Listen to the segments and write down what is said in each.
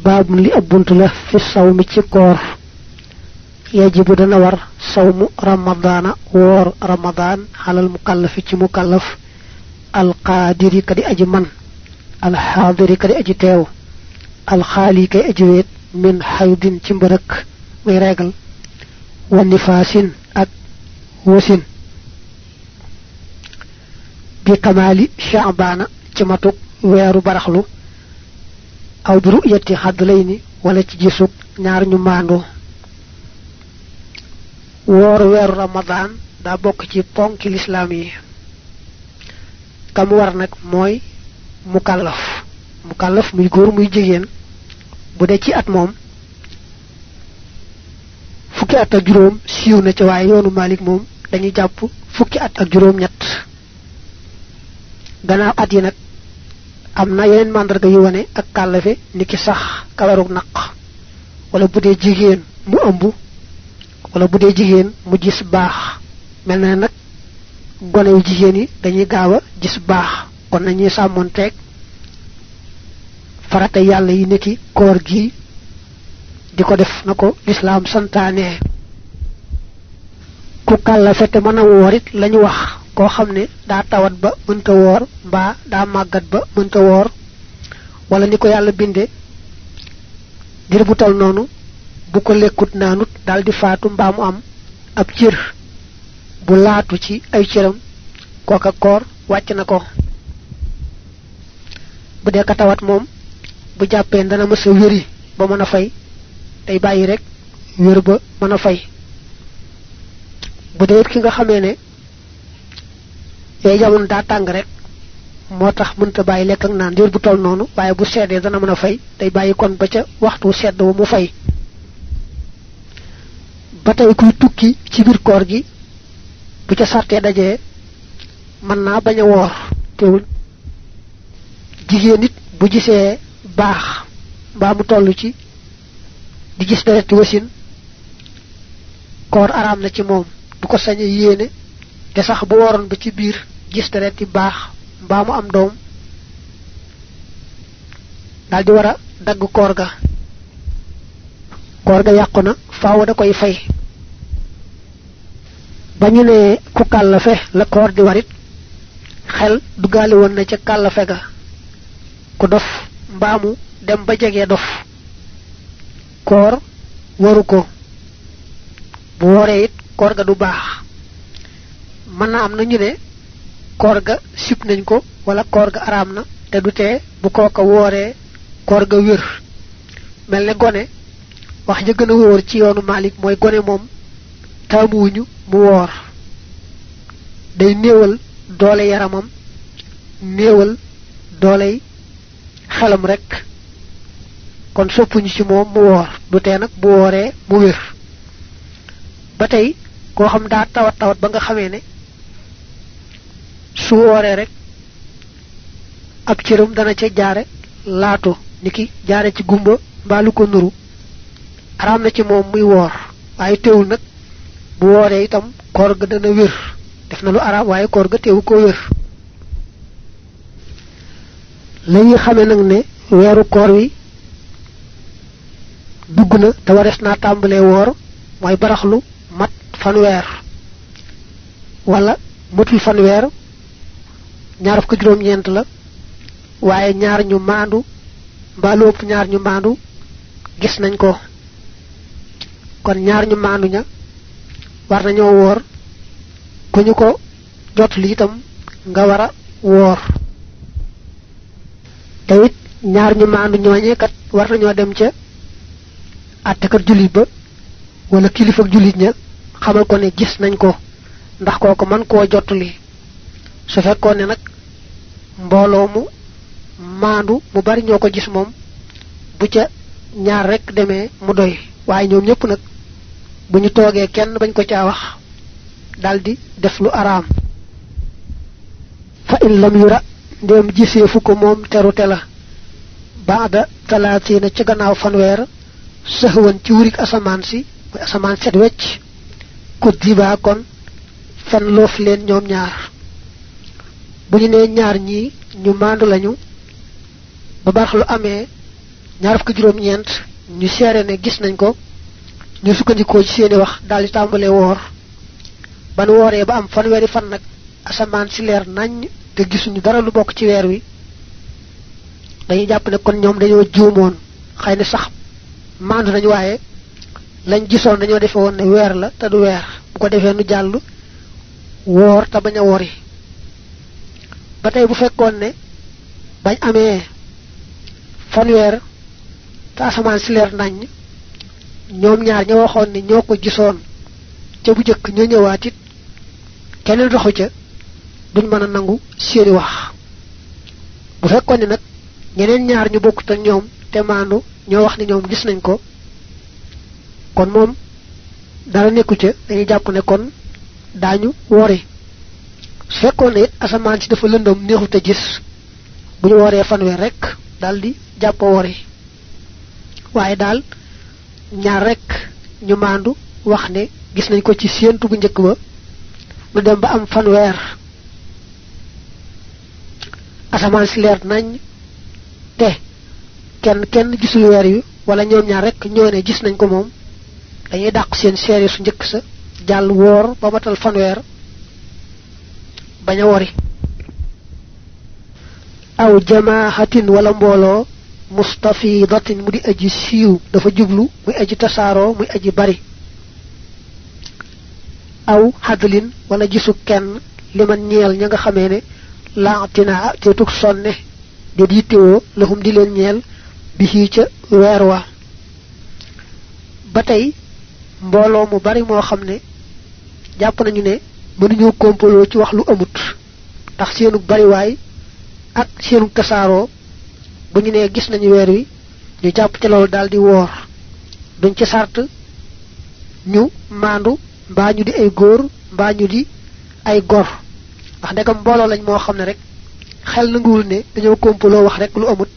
baabun li ab bunt la fi sawmi ci koor yajibu dana war sawmu ramadaana woor ramadaan xalal mukallafi ci mukallaf alqaadiri ka di aji man alxaadiri ka di aji teew alxaali kay aji weet min xaydin ci mbërëk muy reegal wa nifaasin ak wasin bi kamaali sha'baana ci matuk weeru baraxlu aw bi ru'yati xadlayni wala ci gisug ñaar ñu maandoo woor weeru ramadaan daa bokk ci ponki lislaam yi kam war nag mooy mukallaf muy góor muy jigéen bu dee ci at moom fukki at ak juróom siiw na ci waaye yoonu Malik moom dañuy jàpp fukki at ak juróom ñett gannaaw at yi nag am na yeneen màndarga yu wane ak kàllafe niki sax kawarug naq wala bu dee jigéen mu ëmb wala bu dee jigéen mu gis baax mel na nag gone yu jigéen yi dañuy gaaw a gis baax kon nañuy sàmmonteeg farata yàlla yi niki koor gi di ko def na ko lislaam santaane ku kàllafe te mën a woor it lañu wax koo xam ne daa tawat ba mënta woor mbaa daa màggat ba mënta woor wala ni ko yàlla binde dir bu tal noonu bu ko lekkut naanut daldi faatu mbaa mu am ab cër bu laatu ci ay cëram kooka koor wàcc na ko bu dee ka tawat moom bu jàppee dana mës a wéri ba mën a fay day bàyyi rek wér ba mën a fay bu dee ki nga xamee ne yooyu jamono daa tàng rek moo tax mënta bàyyi lekk ak naan diir bu toll noonu waaye bu seddee dana mën a fay day bàyyi kon ba ca waxtu sedd wu mu fay ba tey kuy tukki ci biir koor gi bu ca sartee dajee mën naa bañ a woor teewul jigéen nit bu gisee baax mbaa mu toll ci di gis dereti wasin koor araam na ci moom du ko sañ a yéene te sax bu wooroon ba ci biir gis dereti baax mbaa mu am doom daldi war a dagg koor ga yàqu na faaw da koy fay ba ñu ne ku kàllafe la koor di warit xel duggaale woon na ca kàllafe ga ku dof mbaa mu dem ba jege dof koor waru ko bu wooree it koor ga du baax mën na am na ñu ne koor ga sib nañ ko wala koor ga araam na te du tee bu kooka wooree koor ga wér mel ne gone wax ja gën a wóor ci yoonu Malik mooy gone moom taamuwuñu mu woor day néewal doole yaramam néewal dooley xelam rek kon soppuñu ci moom mu woor du tee nag bu wooree mu wér ba tey koo xam daa tawat ba nga xamee ne su wooree rek ab cëram dana ca jaare laatu niki jaare ci gumba mbaa lu ko nuru araam na ci moom muy woor waaye teewul nag bu wooree itam koor ga dana wér def na lu araam waaye koor ga teewu ko wér lañuy xamee nag ne weeru koor wi dugg na te warees naa tàmbalee woor mooy baraxlu mat fanweer wala matul fanweer ñaar fukk juróom-ñeent la waaye ñaar ñu maandu mbaa lu ëpp ñaar ñu maandu gis nañ ko kon ñaar ñu maandu ña war nañoo woor ku ñu ko jot li itam nga war a woor te it ñaar ñu maandu ñooñee kat war nañoo dem ca àttekat jullit ba wala kilifa jullit ña xamal ko ne gis nañ ko ndax kooko mën koo jottali su fekkoon ne nag mbooloo mu maandu mu bari ñoo ko gis moom bu ca ñaar rek demee mu doy waaye ñoom ñëpp nag bu ñu toogee kenn bañ ko caa wax daldi def lu araam fa in lam yura ndéem giseefu ko moom terute la baada talaatiina ci gannaaw fanweer sëxwan ci wurik asamaan si muy asamaan set wecc ku diba kon fen loof leen ñoom ñaar bu ñu nee ñaar ñii ñu maandu lañu ba barax lu amee ñaar fukk juroom ñent ñu séré né gis nañ ko ñu sukkandiko ci seeni wax dal di tambalé wor ban woré ba am fanwéri fan nak asaman ci leer nañ te gisuñu dara lu bok ci wér wi dañuy japp né kon ñom dañoo juumoon xeyna sax mandu nañ wayé lañ gisoon dañoo defé won né wér la te du wér bu ko defé nu jallu wor ta baña wori batay bu fekkon né bañ amé fanwer ta asaman ci leer nañ ñom ñaar ñoo waxon ni ñoko gisoon ci bu jëk ñu ñëwaat it kenn doxu ca duñ mëna nangu seeni wax bu fekkon ni nak ñeneen ñaar ñu bokku tak ñom té mandu ñoo wax ni ñom gis nañ ko kon mom dara nekku ca dañuy japp ne kon dañu woré su fekkon ne asaman ci dafa lëndëm neexu te gis bu ñu woré fanwer rek daldi japp woré waye dal ñaar rek ñu mandu wax ne gis nañ ko ci sentu bu ñëk ba mu dem ba am fanwer asaman ci leer nañ te kenn gisul weer yu wala ñoom ñaar rek ñoo ne gis nañ ko moom dañuy dàq seen seere su njëkk sa jàll woor ba matal fanwer bañ a wori aw jamaahatin wala mbooloo mustafidatin mu di aji siiw dafa jublu muy aji tasaaroo muy aji bari aw hadlin wala gisu kenn liman ñeel ña nga xamee ne laatina te tuk sonne de yittewoo lahum di leen ñeel bi xii ca weer wa ba tey mbooloo mu bari moo xam ne jàpp nañu ne mënuñoo kompaloo ci wax lu amut tax seenu bari waay ak seenu tasaaroo bu ñu nee gis nañu weer wi ñu jàpp ci loolu daal di woor duñ ci sart ñu maandu mbaa ñu di ay góor mbaa ñu di ay gor ndax ndegam mbooloo lañ moo xam ne rek xel nanguwul ne dañoo kompaloo wax rek lu amut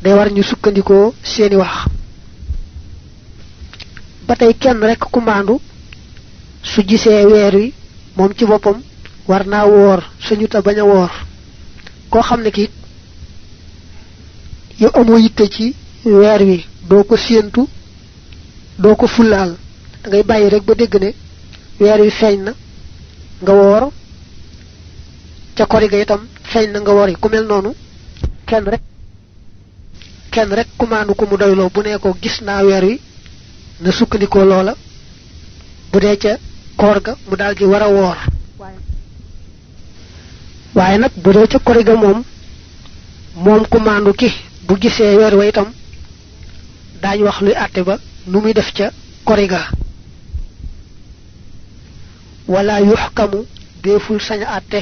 day war ñu sukkandikoo seeni wax ba tey kenn rek ku maandu su gisee weer wi moom ci boppam war naa woor suñu ta bañ a woor koo xam ne kiit yow amoo yitte ci weer wi doo ko séentu doo ko fullaal da ngay bàyyi rek ba dégg ne weer wi feeñ na nga woor ca kori ga itam feeñ na nga wori ku mel noonu kenn rek ku maandu ko mu doyloo bu nee ko gis naa weer wi na sukkandikoo loola bu dee ca koor ga mu daal di war a woor waaye nag bu dee ca kori ga moom ku maandu ki bu gisee weer wa itam daañu wax luy àtte ba nu muy def ca kori ga wala yuhkamu deful sañ àtte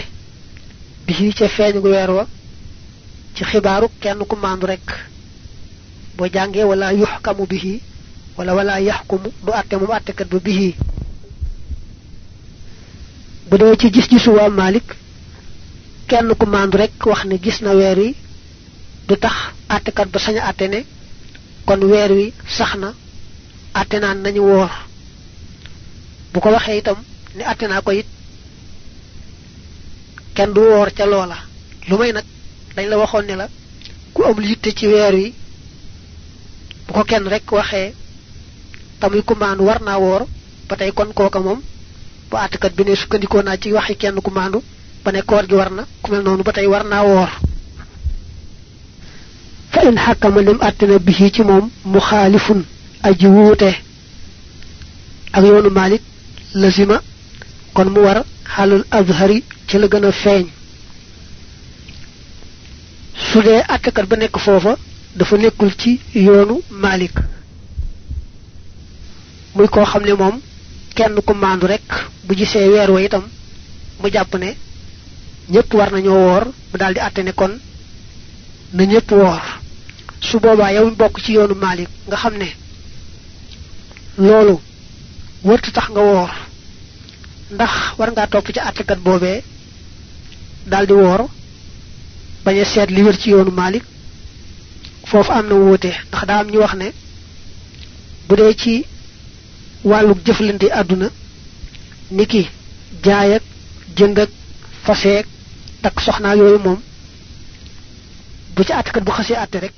bi ca feeñ gu weer wa ci xibaaru kenn ku maandu rek boo jàngee wala yuhkamu bihi wala yahkumu du àtte moom àttekat ba bihi bu dee ci gis-gisu waa Malik kenn ku maandu rek wax ne gis na weer wi du tax àttekat ba sañ àtte ne kon weer wi sax na àtte naan nañu woor bu ko waxee itam ni àtte naa ko it kenn du woor ca loola lu may nag dañ la waxoon ne la ku amul yitte ci weer wi bu ko kenn rek waxee tamuy ku maandu war naa woor ba tey kon kooka moom bu àttekat bi ne sukkandikoo naa ci waxi kenn ku maandu ba ne koor gi war na ku mel noonu ba tey war naa woor fa in xàkkama lim àttena bi ci moom muxaalifun aji wuute ak yoonu Malik lazima kon mu war xalul azhari ci la gën a feeñ su dee àttekat ba nekk foofa dafa nekkul ci yoonu Malik muy koo xam ne moom kenn ku maandu rek bu gisee weer wa itam mu jàpp ne ñépp war nañoo woor mu daldi àtte ne kon na ñépp woor su boobaa yow bokk ci yoonu Malik nga xam ne loolu wërtu tax nga woor ndax war ngaa topp ci àttekat boobee daldi woor bañ a seet li wër ci yoonu Malik foofu am na wuute ndax daa am ñu wax ne bu dee ci wàlluk jëflante àdduna niki jaay ak jënd ak faseek tak soxna yooyu moom bu ci àttekat bu xasee àtte rek